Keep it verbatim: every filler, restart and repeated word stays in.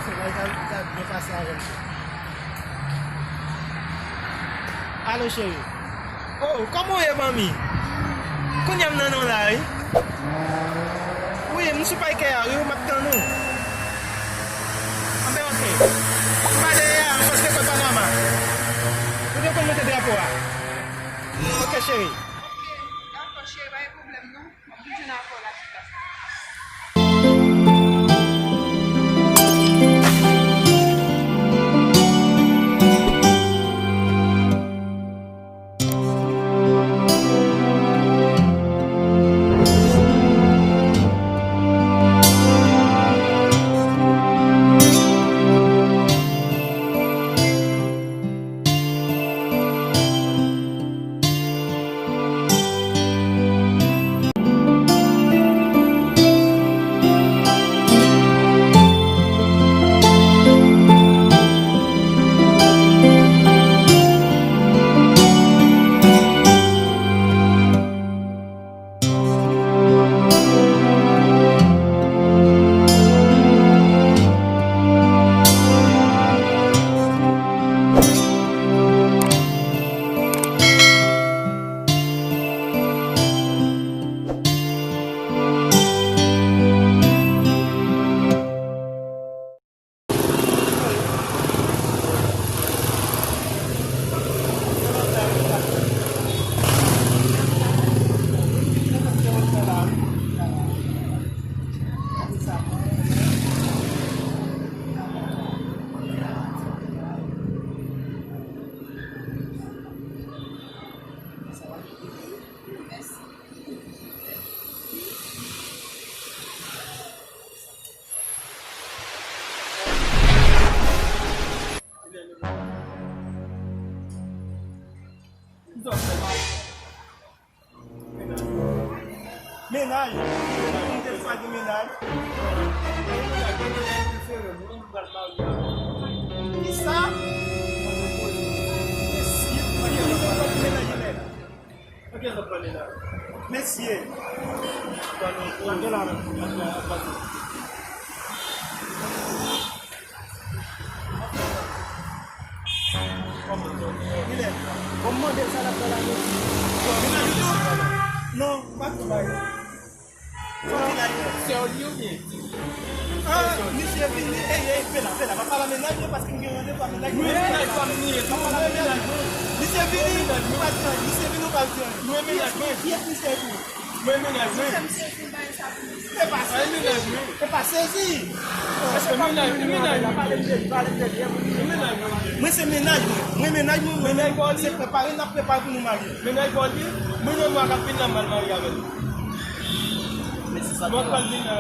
Bagay ta, ta byen pase avè m tou. Alo, cheri. Oh, kòman w ye, manmi? Kounye a m nan non la, wi. Wi, m sou Paykè a, wi, m ap tann ou. Anben, oke. M pa dèyè a, paske kot Panama. Ou te konn mete drapo a. Oke, cheri. Oke, dakò, cheri, pa gen pwoblèm, non. Mennaj. Mennaj. Kisa? Mesye. Mesye. Bon, m mande l sa l ap fè la, mesye. Non, pa travay. Sòti la, sè w li oubyen? Ah, misye vini, ey, ey, fè la, fè la. Pa pale a mennaj mwen, paske m gen randevou a mennaj mwen. Mwen mennaj pa m li ye, pa pale a mennaj mwen. Misye vini, ou pa di anyen. Misye vini, ou pa di anyen. Mwen mennaj mwen. Kiyès misye vini? Mwen mennaj mwen. Misye vini bay sa pou misye. E pa sezi. E pa sezi. E mennaj, e mennaj mwen. Pale m de li, pale m de li. E mennaj mwen. Mwen se mennaj mwen. Mwen mennaj mwen, mwen menm se prepare n ap prepare pou nou marye. Mennaj pa w li? Mwen menm mwen k ap vin la m al marye avè l. Mwen pral vin la.